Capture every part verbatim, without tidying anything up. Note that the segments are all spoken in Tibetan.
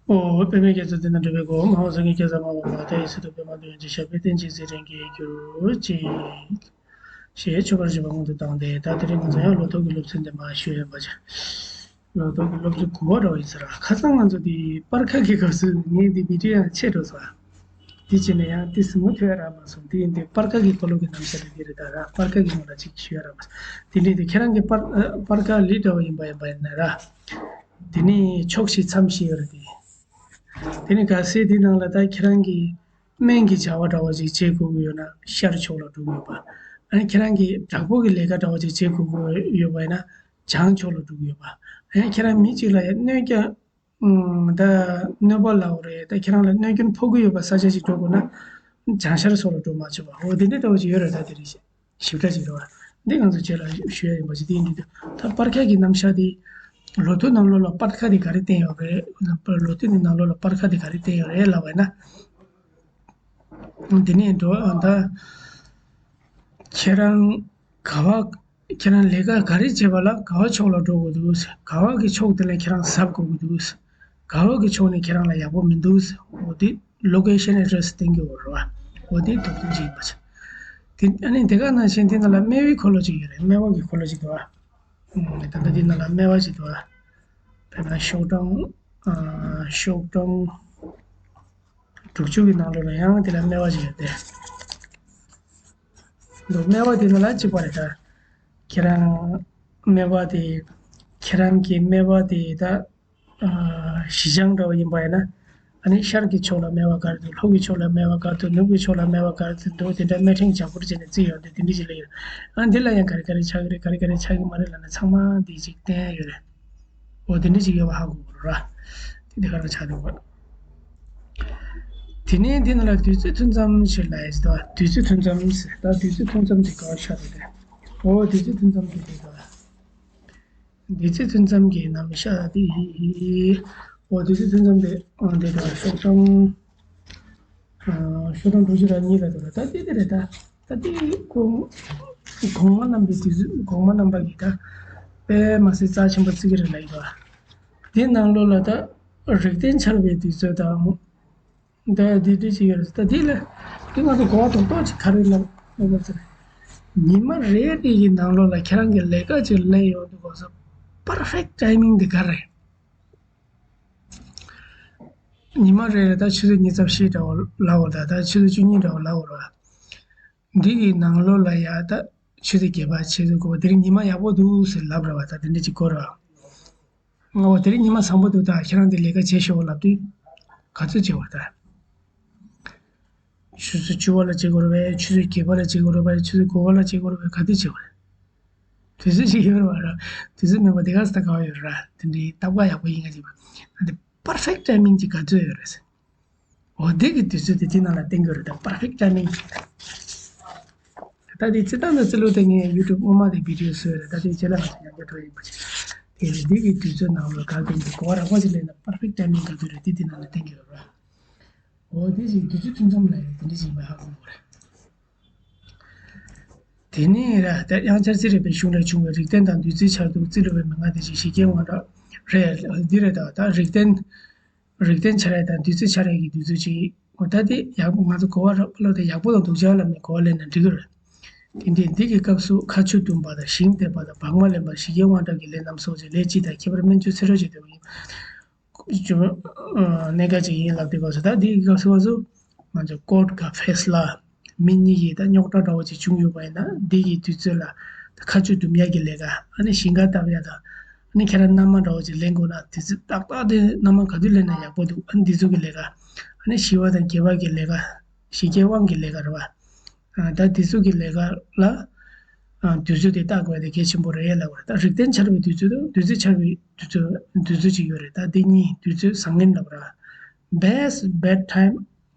ཨོ། པདྨའི་རྒྱ་མཚོ་འདི་ན་འགྲོ་བའི་སྒོ། མ་འོངས་སངས་རྒྱས་སྐྱབས་སུ་མ་འོངས་པ། ད་ཡི་སྲིད་དུ་པདྨ་འདུལ་བའི་རྗེས་ཤར་པའི། བསྟན་ཆེན་ཚེ་རིང་གི་རྒྱུར་ཅིག་ཞེས་ཆོ་གར་བཞེས་པ་སྔོན་དུ་བཏང་སྟེ། ད་དེ་རིང་ང་ཚོ་ཡང་ལོ་ཐོ་གི་སློབ་ཚན་དེ་མར་ཞུ་ཡོད་པ་ཅིག་ལོ་ཐོ་གི་སློབ་ཚན་དགུ་པ་འདྲ་བ་ཡིན་ས་ར། ཁ་སང་ང་ཚོ་དེ་སྤར་ཁ་གི་སྐབས་སུ་ངས་དེ་བི་ཌིའོ་ཡང་ཆད་འགྲོ་སོང་། དེ་བྱས་ནས་ཡང་དེ་གཟིགས་མོ་ཐོས་རག་མ་སོང་། དེ་ཡིན་དུས་སྤར་ཁ་གི་འཁོར་ལོ་གི་རྣམ་གཞག་དེ་འདི་རེད། ད་ར་སྤར་ཁ་གི་སྔོན་ལ་ཅིག་ཞུ་ཡ་རག་མ་སོང་། དེ་འདྲ་དེ་ཁྱེད་རང་གི་སྤར་སྤར་ཁ་ལི་འདྲ་བ་ཡིན་པ་ཡིན་པ་ཡིན་ན་ར། དེ་ནས་ཕྱོགས་བཞི་མཚམས་བཞི་ཡོད་རེད་དེ། དེ་ནས་གལ་སྲིད་དེ་ནང་ལ་ད་ཁྱེད་རང་གིས་སྨན་གྱི་བྱ་བ་འདྲ་བ་ཅིག་བྱེད་དགོས་ཀྱི་ཡོད་ན་ཤར་ཕྱོགས་ལ་འགྲོ་གི་ཡོད་པ། ཨ་ནི་ཁྱེད་རང་གིས་བདག་པོ་གི་ལས་ཀ་འདྲ་བ་ཅིག་བྱེད་དགོས་ཀྱི་ཡོད་པ་ཡིན་ན་བྱང་ཕྱོགས་ལ་འགྲོ་གི་ཡོད་པ། ཨ་ནི་ཁྱེད་རང་མི་གཅིག་ལ་ཡང་གནོད་སྐྱོན། ཨུམ། ད་གནོད་པ་ལབ་དགོས་རེད། ད་ཁྱེད་རང་ལ་གནོད་སྐྱོན་ཕོག་གི་ཡོད་པ་ས་ཆ་ཞིག་འགྲོ་དགོས་ན་བྱང་ཤར་སོགས་ལ་འགྲོ་མ་བྱེད་པ། འོ་དེ་འདྲའི་འདྲ་བ་ཞིག་ཡོད་རེད། ད་དེ་རིང་ཞིབ་ཕྲ་ཞིག་རེད་བ། འདི་ང་ཚོ་བཅས་ལ་ཞུ་ཡ་ཡིན་པ་ཞིག་དེ་ཡིན་དུས། ད་སྤར་ཁ་གི་རྣམ་གཞག་དེ་ལོ་ཐོ་ནང་ལོགས་ལ་སྤར་ཁ་དེ་ག་རེ་བསྟན་ཡོད་རེད། ལོ་ཐོ་དེ་ནང་ལོགས་ལ་སྤར་ཁ་དེ་ག་རེ་བསྟན་ཡོད་རེད་ལབ་པ་ཡིན་ན། དེ་ནས་འགྲོ་ཨ་ད་ཁྱེད་རང་ག་བ། ཁྱེད་རང་ལས་ཀ་ག་རེ་བྱེད་པ་ལ་ག་བ་ཕྱོགས་ལ་འགྲོ་དགོས་འདུག་ག་བ་གི་ཕྱོགས་དེ་ལ་ཁྱེད་རང་གཟབ་དགོས་ཀྱི་འདུག་ག་བ་གི་ཕྱོགས་ནས་ཁྱེད་རང་ལ་ཡག་པོ་མི་འདུག་འོ་དེ་ལོ་ཀེ་ཤན་ཨེ་ཌི་རེ་སི་བསྟན་གྱི་ཡོད་རེད་བ། འོ་དེ་དོགས་གཏམ་ཅིག་ཡིན་པ་ཆགས། དེ་ཨ་ནི་དེ་ག་ནང་བཞིན་དེ་ནང་ལ་སྨེ་བའི་འཁོར་ལོ་ཅིག་ཡོད་རེད། སྨེ་བ་གི་འཁོར་ལོ་ཅིག་འདུག་བ། ད་ལྟ་དེ་ནང་ལ་སྨེ་བ་ཅིག་འདུག་བ། དཔེར་ན་ཤོག་གྲངས་ཨ་ཤོག་གྲངས་དྲུག་ཅུ་གི་ནང་ལོགས་ལ་ཡང་དེ་ལ་སྨེ་བ་ཅིག་ཡོད་དེ། འདུག་སྨེ་བ་དེ་ནང་ལ་གཅིག་པ་རེད་ད། ཁྱེད་རང་སྨེ་བ་དེ། ཁྱེད་རང་གི་སྨེ་བ་དེ་ད་ཨ་བཞི་བྱང་འདྲ་བ་ཡིན་པ་ཡིན་ན། ཨ་ནི་ཤར་གྱི་ཕྱོགས་ལ་སྨེ་བ་ག་རེ་འདུག་ལྷོ་གི་ཕྱོགས་ལ་སྨེ་བ་ག་རེ་འདུག་ནུབ་ཀྱི་ཕྱོགས་ལ་སྨེ་བ་ག་རེ་འདུག་འདུག་དེ་འདྲ་སྨེ་ཕྲེང་བྱ་འཕུར་བྱས་ནས་བརྩིས་ཡོད་དེ། དེ་འདྲ་ཞིག་ལ་ཡོད། ཨ་འདི་ལ་ཡང་ག་རེ་ག་རེ་ཆགས་ཀྱི་རེད། ག་རེ་ག་རེ་ཆགས་ཀྱི་མ་རེད་ལབ་ན་ཚང་མ་འདི་ཅིག་བསྟན་ཡོད་རེད། འོ་དེ་འདྲ་ཅིག་ཡོད་པ་ཧ་གོ་དགོས་རེད་བ། དེ་འདི་ག་རང་ཆགས་འདུག་བ། དེ་ནས་འདི་ནང་ལ་བདུད་རྩི་ཐུན་མཚམས་ཞེས་ལབ་ཡས་ཟེར་བ། བདུད་རྩི་ཐུན་མཚམས་ཟེར། ད་བདུད་རྩི་ཐུན་མཚམས་དེ་ག་བ་ཆགས་འདུག་དེ། འོ་བདུད་རྩི་ཐུན་མཚམས་དེ་དེ་ག་བ། བདུད་རྩི་ཐུན་མཚམས་ཀྱི་རྣམ་གཞག་དེ། འོ་བདུད་རྩི་ཐུན་མཚམས་དེ། འོ་འདི་དང་ཤོག་གྲངས། ཨ་ཤོག་གྲངས་དྲུག་ཅུ་རེ་གཉིས་ལ་འདུག་ར། ད་འདི་དེ་རེད་ད། ད་འདི་གོང་གོང་མ་རྣམ་པའི་དུས་ཚོད། གོང་མ་རྣམ་པ་གིས་ད་དཔེ་མ་སྲིད་རྩ་ཆེན་པོ་བརྩི་གི་རེད་ལབ་ཡོད་པ། དེ་ནང་ལོགས་ལ་ད་རིགས་ལྡན་ཆར་པའི་དུས་ཚོད་དང་། ད་འདི་འདྲ་ཅིག་ཡོད་རེད། ད་འདི་ལ་འདི་ང་ཚོ་གོ་བ་རྡོག་རྡོག་ཅིག་ག་རེ་ལབ་ལབ་པ་ཟེར། ཉི་མ་རེ་རེ་གི་ནང་ལོགས་ལ་ཁྱེད་རང་གི་ལས་ཀ་ཅིག་ལས་ཡོང་དུས་གོ་ས། པར་ཕེག་ཊི་ཊའི་མིང་འདི་ག་རེ། ཉི་མ་རེ་རེ་ད་ཆུ་ཚོད་ཉི་ཤུ་རྩ་བཞི་འདྲ་བོ་ལབ་འོ། ད་ད་ཆུ་ཚོད་བཅུ་གཉིས་འདྲ་བོ་ལབ་འོ་ར། འདི་གི་ནང་ལོགས་ལ་ཡ་ད་ཆུ་ཚོད་བརྒྱད་པ། ཆུ་ཚོད་དགུ་པ། དེ་རིང་ཉི་མ་ཡག་པོ་འདུག་ཟེར་ལབ་ར་བ། ད་དེ་འདྲ་ཅིག་གོ་ར། ང་འོ་དེ་རིང་ཉི་མ་བཟང་པོ་འདུག་ད་ཁྱེད་རང་དེ་ལས་ཀ་བྱེད་ཤོག་ལབ་དུས་ག་ཚོད་བྱེད་བ་ད། ཆུ་ཚོད་བཅུ་པ་ལ་བྱེད་དགོས་རེད་པས། ཆུ་ཚོད་བརྒྱད་པ་ལ་བྱེད་དགོས་རེད་པས། ཆུ་ཚོད་དགུ་པ་ལ་བྱེད་དགོས་རེད་པས། ག་དུས་བྱེད་དགོས་རེད། དུས་ཚོད་ཅིག་ཡོད་རེད་བ་ར། དུས་ཚོད་མེད་པ་དེ་ག་ས་ད་ག་བ་ཡོད་ར། དེ་འདྲའི་རྟག་པར་ཡག་པོ་ཡིན་ག་ཅིག་པ། ཨ་འདི་པར་ཕེག་ཊི་ཊའི་མིང་ཅིག་ག་ཚོད་ཡོད་རེད་ཟེར། འོ་དེ་གི་དུས་ཚོད་དེ་དེ་ནང་ལ་བསྟན་དགོས་རེད་ད། པར་ཕེག་ཊི་ཊའི་མིང་ཅིག་ད། ད་དེ་སྤྱིར་བཏང་ད་རྩི་ལུགས་དེ་ངས་ཡུ་ཊུབ་སྔོན་མ་དེ་བི་ཌིའོ་བཟོས་རེད། ད་དེ་རྗེས་ལ་ང་ཚོ་ཡང་བསྐྱར་འགྲོ་ཡིན་པ་ཅིག་དེ་རེད། འདི་གི་དུས་ཚོད་ནང་ལ་ག་དུས་འདི་གོ་བ་རག་པ་ཅིག་ལེན་ན། པར་ཕེག་ཊི་ཊའི་མིང་ག་དུས་རེད། དེ་དེ་ནང་ལ་བསྟན་གྱི་ཡོད་རེད། འོ་དེ་ཅིག་དུས་ཚོད་ཐུན་མཚམས་ལ་ཡང་དེ་འདྲ་ཞིག་མ་ཧ་གོ་དགོས་རེད། དེ་ནས་ར་ད་དབྱངས་འཆར་རྩིས་རིག་པའི་གཞུང་ལས་བྱུང་བའི་རིགས་ལྡན་དང་བདུད་རྩི་འཆར་དུ་རྩི་ལུགས་པའི་མན་ངག་དེ་བཞིན་ཞི་རྒྱས་དབང་དྲག་རེད། འདི་རེད་ད། ད་རིགས་ལྡན། རིགས་ལྡན་འཆར་ཡས་དང་བདུད་རྩི་འཆར་ཡས་ཀྱི་དུས་ཚོད་ཅིག་འོ་ད་དེ་ཡག་པོ་ང་ཚོ་གོ་བ་རག་པ་ལོ་དེ་ཡག་པོ་དང་སྡུག་ཅག་ལ་མེད་གོ་བ་ལེན་ན་འགྲིག་གི་རེད། དེ་འདྲའི་འདི་གི་སྐབས་སུ་ཁ་ཆུ་བཏུང་བ་དང་ཞིང་འདེབས་པ་དང་བག་མ་ལེན་པ། ཞི་རྒྱས་དབང་དྲག་གི་ལས་རྣམས་སོགས་ཀྱི་ལས་སྤྱི་དང་ཁྱད་པར་སྨན་བཅོས་ཚེ་རོལ་བཅས་ཏེ། གནད་འགག་ཅིག་ཡིན་ལབ་དུས་སྐབས་སུ། ད་འདི་གི་སྐབས་སུ་ང་ཚོ་ཀོརཊ་ག་ཕེ་སི་ལ་མི་གཉིས་ཀྱི་ད་རྙོག་དྲ་འདྲ་བོ་ཅིག་བྱུང་ཡོད་པ་ཡིན་ན། འདི་གི་དུས་ཚོད་ལ་ད་ཁ་ཆུ་བཏུང་ཡག་གི་ལས་ཀ། ཨ་ནི་ཞིང་ཁ་བཏབ་ཡག་དང་། ཨ་ནི་ཁྱེད་རང་མནའ་མ་འདྲ་བོ་ཅིག་ལེན་དགོས་ན་དུས་ཚོད་ཏག་ཏག་དེ་མནའ་མ་ག་དུས་ལེན་ན་ཡག་པོ་འདུག་ཨ་ནི་འདི་ཚོ་གི་ལས་ཀ། ཨ་ནི་ཞི་བ་དང་རྒྱས་པ་གི་ལས་ཀ། ཞི་རྒྱས་དབང་གི་ལས་ཀ་རེད་བ། ཨ་ད་དེ་ཚོ་གི་ལས་ཀ་ལ་ཨ་དུས་ཚོད་དེ་བལྟ་དགོས་དེ་གལ་ཆེན་པོ་རེད་ལབ་པ་རེད། ད་རིགས་ལྡན་འཆར་བའི་དུས་ཚོད་དང་བདུད་རྩི་འཆར་བའི་དུས་ཚོད། དུས་ཚོད་ཅིག་ཡོད་རེད། ད་འདི་གཉིས་དུས་ཚོད་བཟང་ངན་ལབ་ར། Best bad time,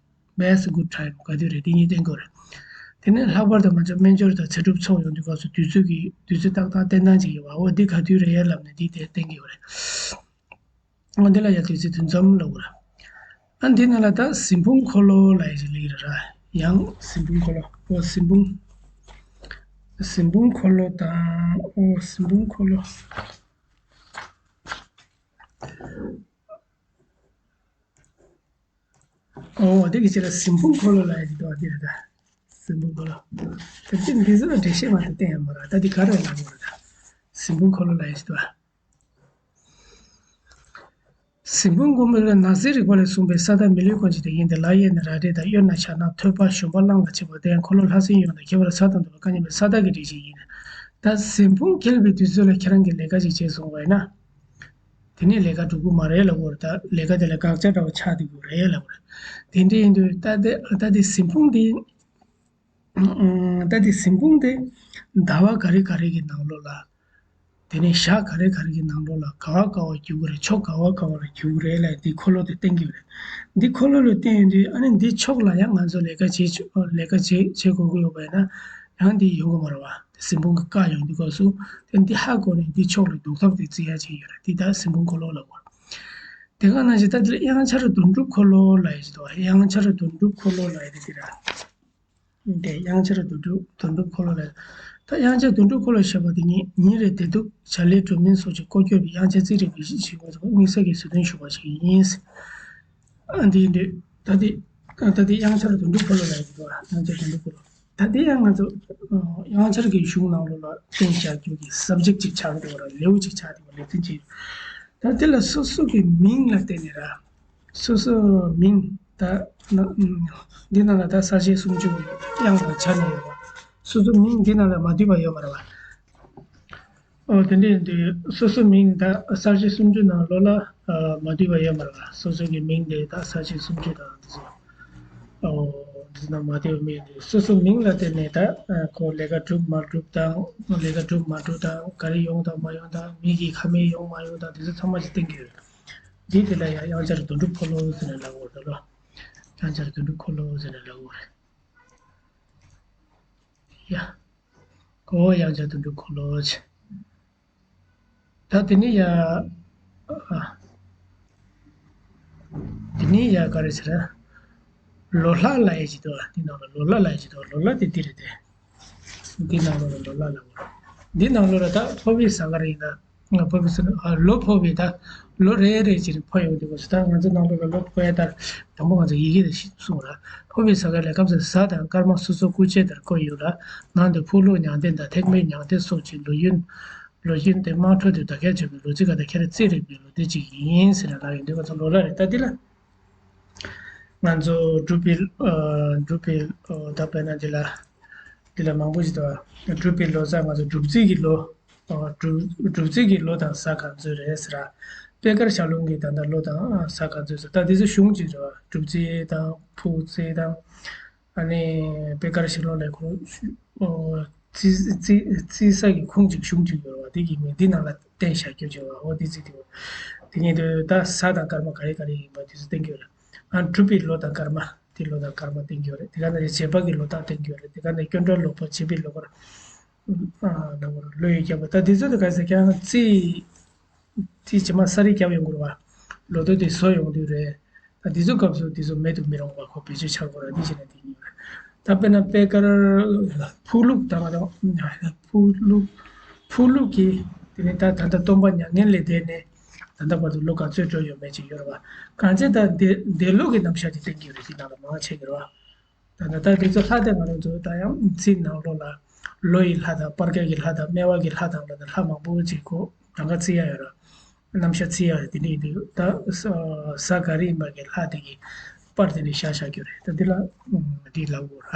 best good time ག་དུས་རེད། འདི་གཉིས་བསྟན་དགོས་རེད། དེ་ནས་ལྷག་པར་དུ་ང་ཚོ་སྨན་སྦྱོར་དང་ཚེ་སྒྲུབ་ཚོགས་ཡོང་དུས་སྐབས་སུ་དུས་ཚོད་ཀྱི་དུས་ཚོད་ཏག་ཏག་བསྟན་སྟངས་ཅིག་ཡོད་པ། འོ་འདི་ག་དུས་རེད་ལབ་ནས་འདི་དེ་བསྟན་གྱི་ཡོད་རེད། འོ་འདི་ལ་ཡང་དུས་ཚོད་ཐུན་མཚམས་ལབ་དགོས་ར། ཨ་འདི་ནང་ལ་ད་གཟིམ་དཔུང་འཁོར་ལོ་ལབ་ཡག་ཅིག་སླེབས་ཀྱི་རེད་ར། ཡང་གཟིམ་དཔུང་འཁོར་ལོ། ཨོ་གཟིམ་དཔུང་། གཟིམ་དཔུང་འཁོར་ལོ་དང་། ཨོ་གཟིམ་དཔུང་འཁོར་ལོ། ཨོ་དེ་གི་ཕྱིར་ལ་གཟིམ་ཕུང་འཁོར་ལོ་ལབ་ཡ་ཅིག་འདུག་བ། དེ་རེད་ད། གཟིམ་ཕུང་འཁོར་ལོ། ད་དེ་འདི་ཚོ་ལ་འགྲེལ་བཤད་མ་གཏོགས་བསྟན་ཡ་མ་རེད། ད་དེ་ག་རེ་ལབ་དགོས་རེད་ད། གཟིམ་ཕུང་འཁོར་ལོ་ལབ་ཡ་ཅིག་འདུག་བ། གཟིམ་ཕུང་འཁོར་ལོ་ལ་ནགས་ཚལ་རིག་པ་ལས་གསུངས་པའི་ས་དང་མི་ལུས་ཀུན་གྱི་དེ་ཡིན་ཏེ། ལ་གཡས་ནས་ར་སྤྲེལ་དང་། གཡོན་ནས་བྱ་ནག་ཐོད་པ་ཞུན་པ་གླང་ལ་སོགས་པ་སྟེ། འཁོར་ལོ་ལྷ་སྲིན་ཡོངས་དང་ཁྱད་པར་ས་དང་འདུ་བ་སྐད་སྙན་པའི་ས་བདག་གི་སྒྲས་བྱས་ཡིན། ད་གཟིམ་ཕུང་འཁེལ་བའི་དུས་ཚོད་ལ་ཁྱེད་རང་གིས་ལས་ཀ་ཅིག་བྱས་སོང་བས་ན། དེ་ནས་ལས་ཀ་འགྲུབ་ཀྱི་མ་རེད་ལབ་དགོས་རེད། ད་ལས་ཀ་དེ་ལ་དགག་བྱ་འདྲ་བོ་ཆགས་བསྡད་ཀྱི་རེད་ལབ་དགོས་རེད། དེ་འདྲ་ཡིན་དུས་ད་ལྟ་ད་ལྟའི་གཟིམ་ཕུང་འདི། ད་ལྟའི་གཟིམ་ཕུང་དེ་ཟླ་བ་ག་རེ་ག་རེ་གི་ནང་ལོགས་ལ། དེ་ནས་ཞག་ག་རེ་ག་རེ་གི་ནང་ལོགས་ལ་ག་བ་ག་བ་རྒྱུག་གི་རེད། ཕྱོགས་ག་བ་ག་བ་ལ་རྒྱུག་གི་རེད་ལབ་འདི་འཁོར་ལོ་དེ་བསྟན་གྱི་ཡོད་རེད། འདི་འཁོར་ལོ་ལ་བསྟན་ཡོང་དུས་ཨ་ནི་འདི་ཕྱོགས་ལ་ཡང་ང་ཚོ་ལས་ཀ་བྱེད་ཆོག་ལས་ཀ་བྱེད་བྱེད་དགོས་ཀྱི་ཡོད་པ་ཡིན་ན་ཡང་འདི་ཡོང་གི་མ་རེད་བ། གཟིམ་ཕུང་གི་བཀའ་ཡོང་དུས་སྐབས་སུ་དེ་འདི་ཧ་གོ་ནས་འདི་ཕྱོགས་ལ་ལྡོག་ཐབས་དེ་བརྩི་ཡ་ཅིག་ཡོད་རེད། འདི་ད་གཟིམ་ཕུང་འཁོར་ལོ་ལབ་དགོས་རེད། དེ་ག་ནང་བཞིན་ད་དེ་ལ་དབྱངས་འཆར་དོན་གྲུབ་འཁོར་ལོ་ལབ་ཡ་ཅིག་འདུག་བ། དབྱངས་འཆར་དོན་གྲུབ་འཁོར་ལོ་ལབ་ཡ་དེ་འདི་རེད། དེ་དབྱངས་འཆར་དོན་གྲུབ་དོན་གྲུབ་འཁོར་ལོ་ལས། ད་དབྱངས་འཆར་དོན་གྲུབ་འཁོར་ལོ་ཞེས་པ་དེ་ཉིད་ཉིན་རེའི་བདེ་སྡུག་བྱ་ལས་གྲུབ་མིན་སོགས་ཀྱི་སྐོར་སྐྱོད་པའི་དབྱངས་འཆར་རྩིས་རིག་པའི་གཞི་ཞིག་དམིགས་བསལ་གྱི་ཟིན་ཐོན་ཞུ་བ་ཞིག་ཡིན། ཨ་འདི་འདི་ད་འདི་ད་འདི་དབྱངས་འཆར་དོན་གྲུབ་འཁོར་ལོ་ལ་ཡིན་པ། དབྱངས་འཆར་དོན་གྲུབ་འཁོར་ལོ། ད་འདི་ཡང་ང་ཚོ་དབྱངས་འཆར་གྱི་གཞུང་ནང་ལོགས་ལ་བསྟན་བཞག་རྒྱུ་གི་སབ་ཇེག་ཅིག་ཆགས་འདུག་ར། ལེའུ་ཅིག་ཆགས་འདུག་ལེ་ཚན་ཅིག་ད་འདི་ལ་སོ་སོ་གི་མིང་ལ་བརྟེན་ནས་ར། སོ་སོ་མིང་ད་ན་ཨུམ། འདི་ནང་ལ་ད་གསལ་བྱེད་སུམ་ཅུ་དབྱངས་དང་བྱ་ནས་ཡོད་པ། སོ་སོ་མིང་འདི་ནང་ལ་མ་འདུས་པ་ཡོད་མ་རེད་བ། ཨོ་དེ་འདྲ་ཡིན་དུས་སོ་སོ་མིང་ད་གསལ་བྱེད་སུམ་ཅུ་ནང་ལོགས་ལ་ཨ་མ་འདུས་པ་ཡོད་མ་རེད་བ། སོ་སོ་གི་མིང་དེ་ད་གསལ་བྱེད་སུམ་ཅུ་དང་འདི་ཚོ་ཨོ་འདི་ནང་མ་འདུས་པ་མིང་དེ་སོ་སོ་མིང་ལ་བརྟེན་ནས་ད་ཨ་ཁོ་ལས་ཀ་གྲུབ་མ་གྲུབ་དང་ལས་ཀ་གྲུབ་མ་གྲུབ་དང་ག་རེ་ཡོང་དང་མ་ཡོང་དང་མི་གི་ཁ་མིག་ཡོང་མ་ཡོང་དང་འདི་ཚོ་ཚང་མ་ཞིག་བསྟན་གྱི་ཡོད་རེད། འདི་དེ་ལ་ཡང་དབྱངས་འཆར་དོན་གྲུབ་འཁོར་ལོ་ཟེར་ནས་ལབ་དགོས་རེད་ལོ། དབྱངས་འཆར་དོན་གྲུབ་འཁོར་ལོ་ཟེར་ནས་ལབ་དགོས་རེད། ཡ། གོ་དབྱངས་འཆར་དོན་གྲུབ་འཁོར་ལོ་ཟེར། ད་དེ་ནི་ཡ། ཨ། དེ་ནི་ཡ་ག་རེ་ཟེར། ལོ་ལྷག་ལབ་ཡས་ཅིག་འདུག་འདི་ནང་ལ་ལོ་ལྷག་ལབ་ཡས་ཅིག་འདུག་ལོ་ལྷག་དེ་འདི་རེད་དེ། འདི་ནང་ལོགས་ལ་ལོ་ལྷག་ལབ་དགོས། འདི་ནང་ལོགས་ལ་ད་ཕོ་བའི་ཟ་ཁང་རེད་ཡིན་ན། ང་ཕོ་བའི་ཟ་ཁང་ལོ་ཕོ་བའི་ད་ལོ་རེ་རེ་བྱས་ནས་ཕོ་ཡོང་དུས་སྐབས་སུ་ད་ང་ཚོ་ནང་ལོགས་ལ་ལོ་ཕོ་ཡ་ད་དང་པོ་ང་ཚོ་ཡི་གེ་ལ་ཤེས་གསུངས་ར། ཕོ་བའི་ཟ་ཁང་ལ་སྐབས་སུ་གཟའ་དང་སྐར་མ་སོ་སོ་སྐུ་ཕྱེད་ལྟར་བཀོད་ཡོད་ལ། ནང་དུ་ཕུག་ལུག་ཉང་སྟེང་དང་ཐེག་དམན་ཉང་སྟེང་སོགས་ཀྱི་ལོ་རྒྱུས། ལོ་རྒྱུས་དེ་དམངས་ཁྲོད་དུ་ད་གས་བྱས་པའི་ལོ་ཚིགས་ཁག་དང་ཁྱད་རྩིས་རིག་པའི་ལོ་དེ་གཅིག་ཡིན་ཟེར་ནས་ལབ་ཡོང་དུས་ང་ཚོ་ལོ་ལྷག་རེད་ད་འདི་ལ། ང་ཚོ་འབྲུག་པའི་ཨ་འབྲུག་པའི་ཨ་ད་དཔེར་ན་འདི་ལ་འདི་ལ་མང་པོ་ཞིག་འདུག་འབྲུག་པའི་ལོ་གསར་ང་ཚོ་སྒྲུབ་རྩིས་ཀྱི་ལོ། ཨ་སྒྲུབ་སྒྲུབ་རྩིས་ཀྱི་ལོ་དང་གཟའ་ག་ཚོད་རེད་ཟེར་ར། པད་དཀར་ཞལ་ལུང་གི་ད་ལྟ་ལོ་དང་གཟའ་ག་ཚོད་ཟེར་ད་འདི་ཚོ་གཞུང་གཅིག་རེད་བ། སྒྲུབ་རྩིས་དང་ཕུག་རྩིས་དང་། ཨ་ནི་པད་དཀར་ཞལ་ལུང་ལས་ཁུངས་ཨོ་རྩིས་རྩིས་རྩིས་ས་གི་ཁུངས་གཅིག་གཞུང་གཅིག་ཡོད་རེད་བ། འདི་གི་མིང་འདི་ནང་ལ་བསྟན་བཞག་རྒྱུ་བྱས་བ། ཨོ་འདི་རྩིས་དེ་བ། དེ་ཉིད་དུ་ད་གཟའ་དང་སྐར་མ་ག་རེ་ག་རེ་ཡིན་པ་དེ་ཚོ་བསྟན་གྱི་ཡོད་རེད། ཨ་འབྲུག་པའི་ལོ་དང་སྐར་མ་དེ་ལོ་དང་སྐར་མ་བསྟན་གྱི་ཡོད་རེད། དེ་ག་ནས་བྱེད་པ་གི་ལོ་རྟགས་བསྟན་གྱི་ཡོད་རེད། དེ་ག་ནས་སྐྱོན་འགྲོ་ལོ་ཕོ་བྱེད་པའི་ལོ་སྐར་ཨ་ནང་བར་ལོ་ཡི་རྒྱབ་པ་ད་དེ་ཚོ་དེ་ག་ཟེར་ཀྱང་རྩིས། དེ་རྗེས་མ་ས་རི་རྒྱབ་ཡོང་དགོས་རེད་བ། ལོ་ཐོ་དེ་བཟོ་ཡོང་དུས་རེད། ད་དེ་ཚོ་སྐབས་སུ་དེ་ཚོ་མེད་དུ་མི་རུང་བ་ཁོ་བེད་སྤྱོད་ཆགས་དགོས་རེད། དེ་བྱས་ན་དེ་ཡིན་རེད། ད་དཔེར་ན་པད་དཀར་ཕུག་ལུག་དང་ང་དང་ཕུག་ལུག་ཕུག་ལུག་གི་དེ་ནས་ད་ད་ལྟ་སྟོན་པ་མྱ་ངན་ལས་འདས་ནས་ད་ལྟ་བར་དུ་ལོ་ག་ཚོད་འགྲོ་ཡོད་མེད་ཅིག་ཡོད་རེད་བ། གང་ཚེ་ད་འདས་འདས་ལོ་གི་རྣམ་གཞག་ཅིག་བསྟན་གྱི་ཡོད་རེད། དེ་ནང་ལ་མང་ཆེ་གི་རེད་བ། ད་ནི་ད་དེ་ཚོ་ལྷག་དེ་ང་རང་ཚོ་ད་ཡང་རྩིས་ནང་ལོགས་ལ་ལོ་ཡི་ལྷ་དང་སྤར་ཁ་གི་ལྷ་དང་སྨེ་བ་གི་ལྷ་དང་ལ་ནི་ལྷ་མང་པོ་ཅིག་གོ་གྲངས་ཀ་རྩིས་ཡ་ཡོད་ར། རྣམ་གཞག་རྩིས་ཡ་ཡོད་དེ་འདྲ་ཡིན་དུས་ད་གཟའ་ག་རེ་ཡིན་པ་གི་ལྷ་དེ་གི་པར་དེ་འདྲ་བཞག་བཞག་རྒྱུ་རེད། ད་འདི་ལ་འདི་ལབ་དགོས་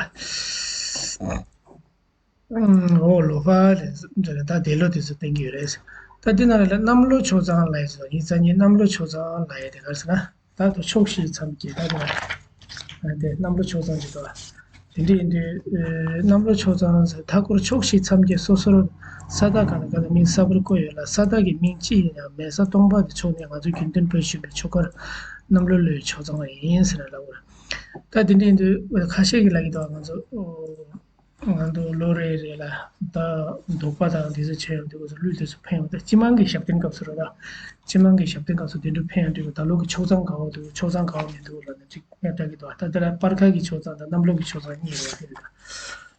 ར། ཨོ་ལོ་ཕ་རེད་ཟེར་ད་འདས་ལོ་དེ་ཚོ་བསྟན་གྱི་ཡོད་རེད། ད་འདི་ན་རེ་ལ་གནམ་ལོ་ཆོག་ཚང་ལ་ཡི་ཟེར་ཡིན་ཙང་ནི་གནམ་ལོ་ཆོག་ཚང་ལ་ཡི་དེ་ག་རེ་ཟེར་ན། ད་དུ་ཕྱོགས་བཞི་མཚམས་བརྒྱད་ད་དུ་དེ་གནམ་ལོ་ཆོག་ཚང་ཞིག་ཏུ་དེ་འདྲ་ཡིན་དུས་གནམ་ལོ་ཆོག་ཚང་ཟེར་མཐའ་སྐོར་ཕྱོགས་བཞི་མཚམས་བརྒྱད་སོ་སོར་ས་བདག་གང་ལ་གང་ལ་མིང་གསར་པར་བཀོད་ཡོད་ལ། ས་བདག་གི་མིང་ཅི་ཡིན་ཡང་མེ་བཟའ་སྟོང་པ་དེ་ཕྱོགས་ནས་ང་ཚོ་དགེ་འདུན་པས་ཞུས་པའི་ཆོ་གར་གནམ་ལོ་ལོའི་ཆོག་ཚང་ཡིན་ཟེར་ནས་ལབ་དགོས། ད་དེ་འདྲ་ཡིན་དུས་ཁ་ཤས་ཀྱིས་ལབ་ཀྱི་འདུག་ང་ཚོ། ང་ཚོ་ལོ་རེ་རེ་ལ་ད་འདོགས་པ་དང་དེ་ཚོ་བྱས་ཡོང་དུས་ང་ཚོ་ལུས་དེ་ཚོ་ཕན་ཡོང་ད་སྤྱི་དམངས་ཀྱི་ཞབས་བརྟན་སྐབས་སུ་རེད་ད། སྤྱི་དམངས་ཀྱི་ཞབས་བརྟན་སྐབས་སུ་དེ་འདྲ་ཕན་ཡོང་དུས་ད་ལོ་གི་ཆོག་ཚང་ག་བ་འདུག་ཆོག་ཚང་ག་བ་མི་འདུག་ལབ་ནས་ཅིག་ངས་ལྟ་གི་འདུག་ད་ལྟ་ར་སྤར་ཁ་གི་ཆོག་ཚང་དང་གནམ་ལོ་གི་ཆོག་ཚང་གཉིས་རེད་བ། དེ་རེད་ད།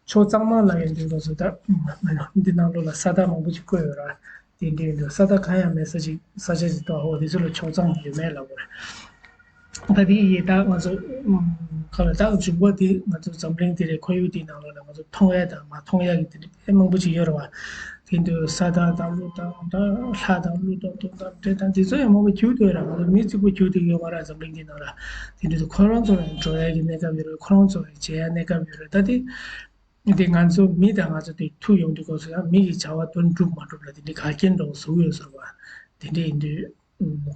ཆོག་ཚང་མ་ལབ་ཡོང་དུས་ང་ཚོ་ད་འདི་ནང་ལོགས་ལ་ས་བདག་མང་པོ་ཅིག་བཀོད་ཡོད་ར། དེ་འདྲ་ཡིན་དུས་ས་བདག་གང་ཡང་མེད་ས་ཅིག་ས་ཆ་ཅིག་ཏུ་ཨོ་དེ་ཚོ་ལ་ཆོག་ཚང་ཡོད་མེད་ལབ་དགོས་རེད། ད་དེ་ཡི་ད་ང་ཚོ་ཁ་ལ་ད་འབྱུང་བ་དེ་ང་ཚོ་འཛམ་གླིང་དེ་རེད། ཁོར་ཡུག་དེའི་ནང་ལོགས་ལ་ང་ཚོ་མཐོང་ཡ་དང་མ་མཐོང་ཡ་གི་དེ་འདྲ་དཔེ་མང་པོ་ཅིག་ཡོད་རེད་བ། དེ་འདུག་ས་དང་ད་ཀླུ་དང་ད་ལྷ་དང་ཀླུ་དང་དུད་དང་འདྲེ་དང་དེ་ཚོ་ཡང་མང་པོ་རྒྱུག་འདུག་ར། ང་ཚོ་མི་གཅིག་པུ་རྒྱུག་འདུག་ཡོད་མ་རེད། འཛམ་གླིང་འདི་ནང་ལ་དེ་འདྲ་དུ་ཁོ་རང་ཚོ་ཡང་འགྲོ་ཡ་གི་གནས་སྐབས་ཡོད་རེད། ཁོ་རང་ཚོ་ཡང་བྱེད་ཡ་གནས་སྐབས་ཡོད་རེད། ད་དེ་དེ་ང་ཚོ་མི་དང་ང་ཚོ་དེ་ཐུག་ཡོང་དུས་སྐབས་སུ་ཡང་མི་གི་བྱ་བ་དོན་འགྲུབ་མ་འགྲུབ་ལ་དེ་འདྲའི་འགལ་རྐྱེན་འགྲོ་བཟོ་གི་ཡོད་ཟེར་བ། དེ་འདྲ་ཡིན་དུས་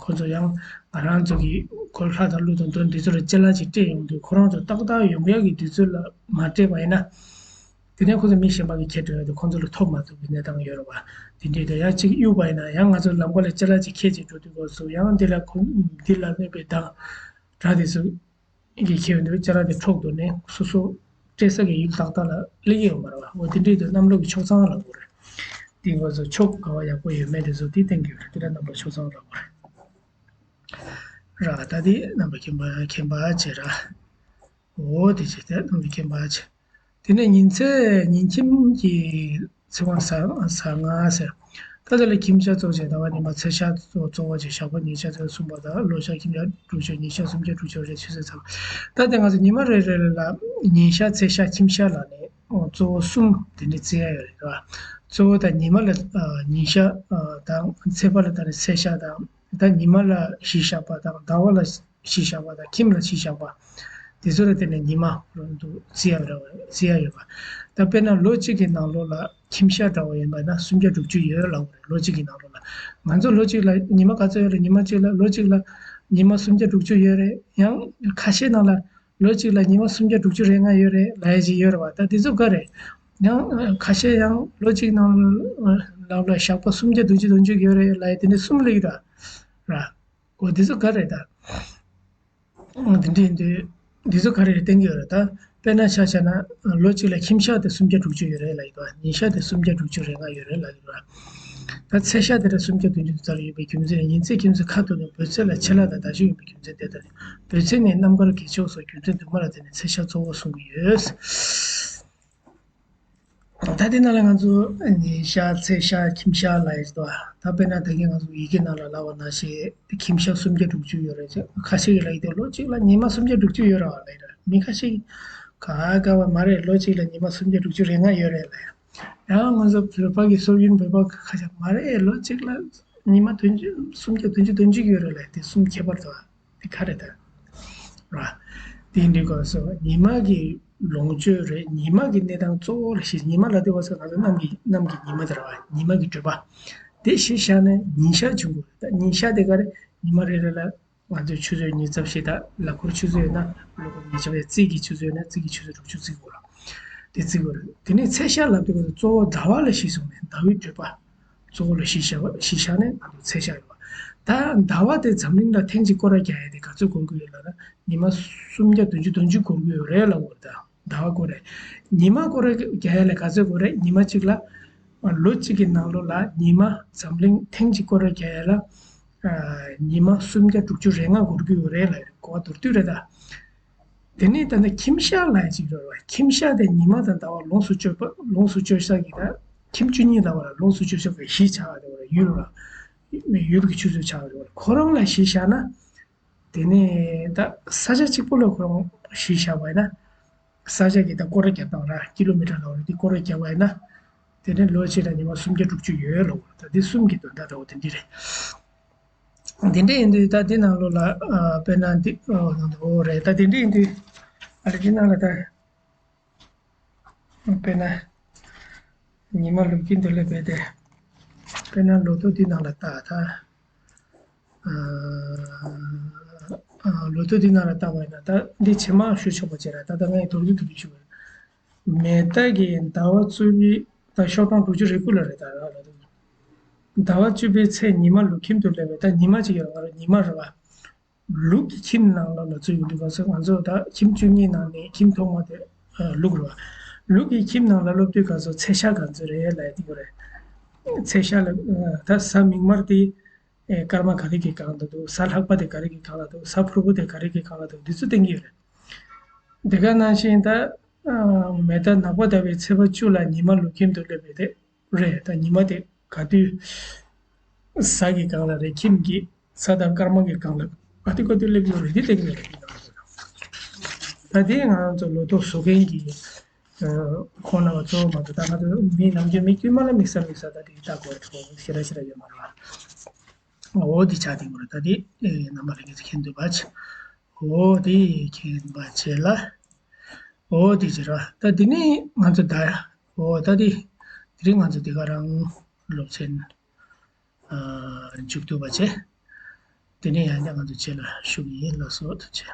ཁོ་ཚོ་ཡང་ང་རང་ཚོ་གི་ཁོ་ལྷ་དང་ཀླུ་དང་དོན་འདི་ཚོ་ལ་ཅ་ལག་ཅིག་སྤྲད་ཡོང་དུས་ཁོ་རང་ཚོ་ཏག་ཏག་ཡོང་ཡག་གི་དུས་ཚོད་ལ་མ་སྤྲད་པ་ཡིན་ན། དེ་ནས་ཁོ་ཚོ་མི་གཞན་པ་གི་ཁྱེར་འགྲོ་ཡ་དེ་ཁོ་ཚོ་ལ་ཐོབ་མ་ཐུབ་པའི་གནས་སྟངས་ཡོད་རེད་བ། དེ་འདྲའི་དེ་ཡང་གཅིག་གཡུག་པ་ཡིན་ན་ཡང་ང་ཚོ་ལམ་ཁ་ལ་ཅ་ལག་ཅིག་ཁྱེར་ཅིག་འགྲོ་དུས་སྐབས་སུ་ཡང་འདི་ལ་ཁོ་འདི་ལ་གནོད་པའི་དང་སྒྲ་དེ་ཚོ་གི་ཁྱེར་འདུག་ཅ་ལག་དེ་འཕྲོག་འདུག་ནས་སོ་སོ་སྤྲད་ས་གི་ཡུལ་ཏག་ཏག་ལ་སླེབས་ཀྱི་ཡོད་མ་རེད་བ། འོ་དེ་འདྲའི་དུས་གནམ་ལོ་གི་ཕྱོགས་མཚུངས་ལ་གོ་རེད། དེ་སྐབས་སུ་ཕྱོགས་ག་བ་ཡག་པོ་ཡོད་མེད་དེ་ཚོ་དེ་བསྟན་གྱི་ཡོད་རེད། དེ་ལ་གནམ་ལོ་ཕྱོགས་མཚུངས་ལ་གོ་རེད། ར་ད་དེ་རྣམ་པ་མཁྱེན་པ་མཁྱེན་པ་བྱེད་ར། འོ་དེ་བྱེད་དེ་རྣམ་པ་མཁྱེན་པ་བྱེད། དེ་ནས་ཉིན་མཚན་ཉིན་ཁྱིམ་གྱི་ཚེ་དབང་ཟ་ཟ་ང་ཟེར། ད་དེ་ལ་ཁྱིམ་ཞག་གཙོ་བྱས་ཟླ་བ་ཉི་མ་ཚེས་ཞག་གཙོ་གཙོ་བོ་བྱས་ཞག་པོ་ཉིན་ཞག་ཚེས་གསུམ་པ་དང་ལོ་ཞག་ཁྱིམ་ཞག་དྲུག་ཅུ་ཉིན་ཞག་སུམ་བརྒྱ་དྲུག་ཅུ་རེ་ཆུ་ཚོད་ཚང་། ད་དེ་ང་ཚོ་ཉི་མ་རེ་རེ་ལ་ཉིན་ཞག་ཚེས་ཞག་ཁྱིམ་ཞག་ལ་ནས་གཙོ་བོ་གསུམ་དེ་འདྲ་བརྩི་ཡ་ཡོད་རེད་ར། གཙོ་བོ་ད་ཉི་མ་ལ་ཉིན་ཞག་དང་ཚེས་པ་ལ་ད་ནི་ཚེས་ཞག་དང་ད་ཉི་མ་ལ་བཞི་ཞག་པ་དང་ཟླ་བ་ལ་བཞི་ཞག་པ་དང་ཁྱིམ་ལ་བཞི་ཞག་པ། དེ་ཚོ་ལ་བརྟེན་ནས་ཉི་མ་རང་དུ་བརྩི་ཡ་རེད་བ། བརྩི་ཡ་ཡོད་པ། ད་དཔེར་ན་ལོ་གཅིག་གི་ནང་ལོགས་ལ་ཁྱིམ་ཞག་འདྲ་བོ་ཡིན་པ་ན་སུམ་བརྒྱ་དྲུག་ཅུ་ཡོད་ལབ་དགོས་རེད། ལོ་གཅིག་གི་ནང་ལོགས་ལ་ང་ཚོ་ལོ་གཅིག་ལ་ཉི་མ་ག་ཚོད་ཡོད་རེད། ཉི་མ་གཅིག་ལ་ལོ་གཅིག་ལ་ཉི་མ་སུམ་བརྒྱ་དྲུག་ཅུ་ཡོད་རེད། ཡང་ཁ་ཤས་ནང་ལ་ལོ་གཅིག་ལ་ཉི་མ་སུམ་བརྒྱ་དྲུག་ཅུ་རེ་ལྔ་ཡོད་རེད་ལབ་ཡ་ཅིག་ཡོད་རེད་བ། ད་དེ་ཚོ་ག་རེད། ཡང་ཁ་ཤས་ཡང་ལོ་གཅིག་ནང་ལ་ལ་ཞག་པ་སུམ་བརྒྱ་བདུན་ཅུ་དོན་གཅིག་ཡོད་རེད་ལབ་ཡ་དེ་འདྲ་གསུམ་སླེབས་ཀྱི་འདུག་ར། འོ་དེ་ཚོ་ག་རེད་ད། འོ་དེ་འདྲ་ཡིན་དུས་དེ་ཚོ་ག་རེ་རེད་བསྟན་གྱི་ཡོད་རེད་ད། དཔེར་ན་ཆ་བཞག་ན་ལོ་གཅིག་ལ་ཁྱིམ་ཞག་དེ་སུམ་བརྒྱ་དྲུག་ཅུ་ཡོད་རེད་ལབ་ཀྱི་འདུག་ཉིན་ཞག་དེ་སུམ་བརྒྱ་དྲུག་ཅུ་རེ་ལྔ་ཡོད་རེད་ལབ་ཀྱི་འདུག་ད་ཚེས་ཞག་དེ་ལ་སུམ་བརྒྱ་བདུན་ཅུ་དོན་དག་ལ་ཡོད་པའི་རྒྱུ་མཚན་ཉིན་མཚན་ཁྱིམ་མཚེས་ཁ་ཐུག་ནས་འབོད་ཚད་ལ་ཆད་ལྷག་དང་ཟླ་གཞུ་ཡིན་པའི་རྒྱུ་མཚན་དེ་ལྟར་འབོད་ཚད་ནི་རྣམ་དཀར་གྱི་ཕྱོགས་སོགས་རྒྱུ་མཚན་དུ་མ་ལ་བརྟེན་ནས་ཚེས་ཞག་གཙོ་བོར་གསུང་གི་ཡོད། ད་དེ་ནང་ལ་ང་ཚོ་ཉིན་ཞག་ཚེས་ཞག་ཁྱིམ་ཞག་ལབ་ཡས་འདུག་ད་དཔེར་ན་ད་གིན་ང་ཚོ་ཡི་གེ་ནང་ལ་ལབ་པ་ནང་བཞིན་ཁྱིམ་ཞག་སུམ་བརྒྱ་དྲུག་ཅུ་ཡོད་རེད་ཅེས་ཁ་ཤས་ཀྱིས་ལབ་ཀྱི་འདུག་ལོ་གཅིག་ལ་ཉི་མ་སུམ་བརྒྱ་དྲུག་ཅུ་ཡོད་རེད་བ་ལབ་ཀྱི་འདུག་མི་ཁ་ཤས་ཀྱིས་ག་ག་བ་མ་རེད། ལོ་གཅིག་ལ་ཉི་མ་སུམ་བརྒྱ་དྲུག་ཅུ་རེ་ལྔ་ཡོད་རེད་ལབ་ཡ། ཡང་ང་ཚོ་བོད་པ་གི་སྲོལ་རྒྱུན་བོད་པ་ཁ་ཤས་མ་རེད། ལོ་གཅིག་ལ་ཉི་མ་བདུན་ཅུ་སུམ་བརྒྱ་བདུན་ཅུ་དོན་གཅིག་ཡོད་རེད་ལབ་ཡ་དེ་གསུམ་ཁྱད་པར་འདུག་དེ་ག་རེ་ད། ར། དེ་འདྲའི་སྐབས་སུ་ཉི་མ་གི་ལོངས་སྤྱོད་རེད། ཉི་མ་གི་གནས་སྟངས་གཙོ་བོ་ལ་གཞི་ཉི་མ་ལ་དེ་བ་ས་ང་ཚོ་གནམ་གྱི་གནམ་གྱི་ཉི་མ་དེ་ར་བ། ཉི་མ་གི་བགྲོད་པ་དེ་གཞི་བཞག་ནས་ཉིན་ཞག་བྱུང་དགོས་རེད། ད་ཉིན་ཞག་དེ་ག་རེ་ཉི་མ་རེ་རེ་ལ་ང་ཚོས་ཆུ་ཚོད་ཉིས་རྩ་བཞི་དང་ལ་འཁོར་ཆུ་ཚོད་ཡོད་ན་ལ་འཁོར་ཉིས་རྩ་བཞི། རྩིས་ཀྱི་ཆུ་ཚོད་ཡོད་ན་རྩིས་ཀྱི་ཆུ་ཚོད་དྲུག་ཅུ་བརྩི་དགོས་ར། དེ་བརྩི་དགོས་རེད། དེ་ནས་ཚེས་ཞག་ལབ་དུས་ང་ཚོ་གཙོ་བོ་ཟླ་བ་ལ་གཞི་བཟུང་ནས་ཟླ་བའི་བགྲོད་པ། གཙོ་བོ་ལ་གཞི་བཞག་པ་གཞི་བཞག་ནས་ང་ཚོ་ཚེས་ཞག་ཡོད་པ། ད་ཟླ་བ་དེ་འཛམ་གླིང་ལ་ཐེངས་གཅིག་སྐོར་ར་རྒྱག་ཡ་དེ་ག་ཚོད་འགོར་གྱི་ཡོད་ལབ་ན་ཉི་མ་སུམ་བརྒྱ་བདུན་ཅུ་དོན་གཅིག་འགོར་གྱི་ཡོད་རེད་ལབ་དགོས་རེད། ད་ཟླ་བ་སྐོར་རེད། ཉི་མ་སྐོར་ར་རྒྱག་ཡ་ལ་ག་ཚོད་འགོར་རེད། ཉི་མ་གཅིག་ལ་ལོ་གཅིག་གི་ནང་ལོགས་ལ་ཉི་མ་འཛམ་གླིང་ཐེངས་གཅིག་སྐོར་ར་རྒྱག་ཡ་ལ་ཉི་མ་སུམ་བརྒྱ་དྲུག་ཅུ་རེ་ལྔ་འགོར་གྱི་ཡོད་རེད་ལབ་ཡོད་རེད། གོ་བ་མདོར་བསྡུས་རེད་ད། དེ་ནས་ད་ནི་ཁྱིམ་ཞག་ལབ་ཅིག་ཡོད་རེད་བ། ཁྱིམ་ཞག་དེ་ཉི་མ་དང་ཟླ་བ་ལོངས་སུ་སྤྱོད་པ་ལོངས་སུ་སྤྱོད་ས་གི་ད་ཁྱིམ་བཅུ་གཉིས་ཟླ་བ་ལ་ལོངས་སུ་སྤྱོད་ས་གི་གཞི་ཆགས་པ་རེད་བ། ཡུལ་ལ་ཡུལ་གྱི་ཆུ་ཚོད་ཆགས་པ་རེད་བ། ཁོ་རང་ལ་གཞི་བཞག་ན་དེ་ནས་ད་ས་ཆ་གཅིག་པོ་ལ་ཁོ་རང་གཞི་བཞག་པ་ཡིན་ན་ས་ཆ་གི་ད་སྐོར་ར་རྒྱག་སྟངས་ར་ཀི་ལོ་མི་ཊར་ལ་བ་རེད། དེ་སྐོར་ར་རྒྱག་པ་ཡིན་ན་དེ་ནས་ལོ་གཅིག་ལ་ཉི་མ་སུམ་བརྒྱ་དྲུག་ཅུ་ཡོད་ལབ་པ་རེད། ད་དེ་གསུམ་གྱི་དོན་དག་འདྲ་བོ་དེ་འདྲ་རེད། འདི་འདྲ་ཡིན་དུས་ད་འདི་ནང་ལོགས་ལ་ཨ་དཔེར་ན་འདི་ཨོ་ནང་དུ་ཨོ་རེད། ད་འདི་འདྲ་ཡིན་དུས་ཨ་རེ་འདི་ནང་ལ་ད་དཔེར་ན་ཉི་མ་ལུག་ཁྱིམ་དུ་སླེབས་པའི་དེ་དཔེར་ན་ལོ་ཐོ་འདི་ནང་ལ་ལྟ་ད་ཨ་ཨ་ལོ་ཐོ་འདི་ནང་ལ་ལྟ་བ་ཡིན་ན་ད་འདི་ཇེ་མང་ཞུ་ཆོག་པ་བྱས་ན་ད་ད་ངས་མདོར་བསྡུས་དུ་ཞུ་བ་མེ་སྟག་གི་ཟླ་བ་གཙོས་པའི་ད་ཤོག་གྲངས་དྲུག་ཅུ་རེ་དགུ་ལ་རེད། ད་ཟླ་བ་བཅུ་པའི་ཚེས་ཉི་མ་ལུག་ཁྱིམ་དུ་སླེབས་པའི་ད་ཉི་མ་གཅིག་ཡོད་རེད། ང་རང་ཉི་མ་རེད་བ། ལུག་གི་ཁྱིམ་ནང་ལ་ལ་ཚུད་ཡོང་དུས་ག་ཚོད་ང་ཚོ་ད་ཁྱིམ་བཅུ་གཉིས་ནང་ནས་ཁྱིམ་ཐོག་མ་དེ་ལུག་རེད་བ། ལུག་གི་ཁྱིམ་ནང་ལ་སླེབས་དུས་ག་ཚོད་ཚེས་ཞག་ག་ཚོད་རེད་ལབ་ཡ་དེ་གོ་རེད། ཚེས་ཞག་ལ་ད་གཟའ་མིག་དམར་དེ་སྐར་མ་ག་རེ་གི་སྒང་ལ་འདུག་གཟའ་ལྷག་པ་དེ་ག་རེ་གི་སྒང་ལ་འདུག་གཟའ་ཕུར་བུ་དེ་ག་རེ་གི་སྒང་ལ་འདུག་འདི་ཚོ་བསྟན་གྱི་ཡོད་རེད། དེ་ག་ནང་བཞིན་ད་མེ་སྟག་ནག་པོ་ཟླ་བའི་ཚེས་པ་བཅུ་ལ་ཉི་མ་ལུག་ཁྱིམ་དུ་སླེབས་པའི་དེ་རེད། ད་ཉི་མ་དེ་ག་དུས་གཟའ་གི་སྒང་ལ་རེད། ཁྱིམ་གྱི་གཟའ་དང་སྐར་མ་གི་སྒང་ལ་ ཨ་ཏི་ཀ་ཏི་སླེབས་ཡོད་རེད། འདི་སླེབས་ཡོད་རེད། ད་དེ་ང་ཚོ་ལོ་ཏོག་བཟོ་མཁན་གྱི་ཁོང་རྣམ་པ་གཙོ་བོ་མ་གཏོགས། ད་ང་ཚོ་མི་ནམ་རྒྱུན་མི་དཀྱུས་མ་ལ་དམིགས་བསལ་དམིགས་བསལ་ད་དེ་ལྟ་དགོས་རེད། ཞེ་དྲག་ཞེ་དྲག་ཡོད་མ་རེད་པ། འོ་འདི་ཆགས་བསྡད་ཡོད་རེད། ད་དེ་རྣམ་པ་ལྷན་རྒྱས་ཚོ་མཁྱེན་འདུག་པ་བྱས། འོ་དེ་མཁྱེན་པ་བྱས་ལ། འོ་དེ་བྱས་ར། ད་དེ་ནས་ང་ཚོ་ད། འོ་ད་དེ་དེ་རིང་ང་ཚོ་དེ་ག་རང་སློབ་ཚན་མཇུག་བསྡུ་བ་བྱས། དེ་ནས་ཡང་བསྐྱར་ང་ཚོ་རྗེས་ལ་ཞུ་གི་ཡིན། ལགས་སོ། ཐུགས་རྗེ་ཆེ།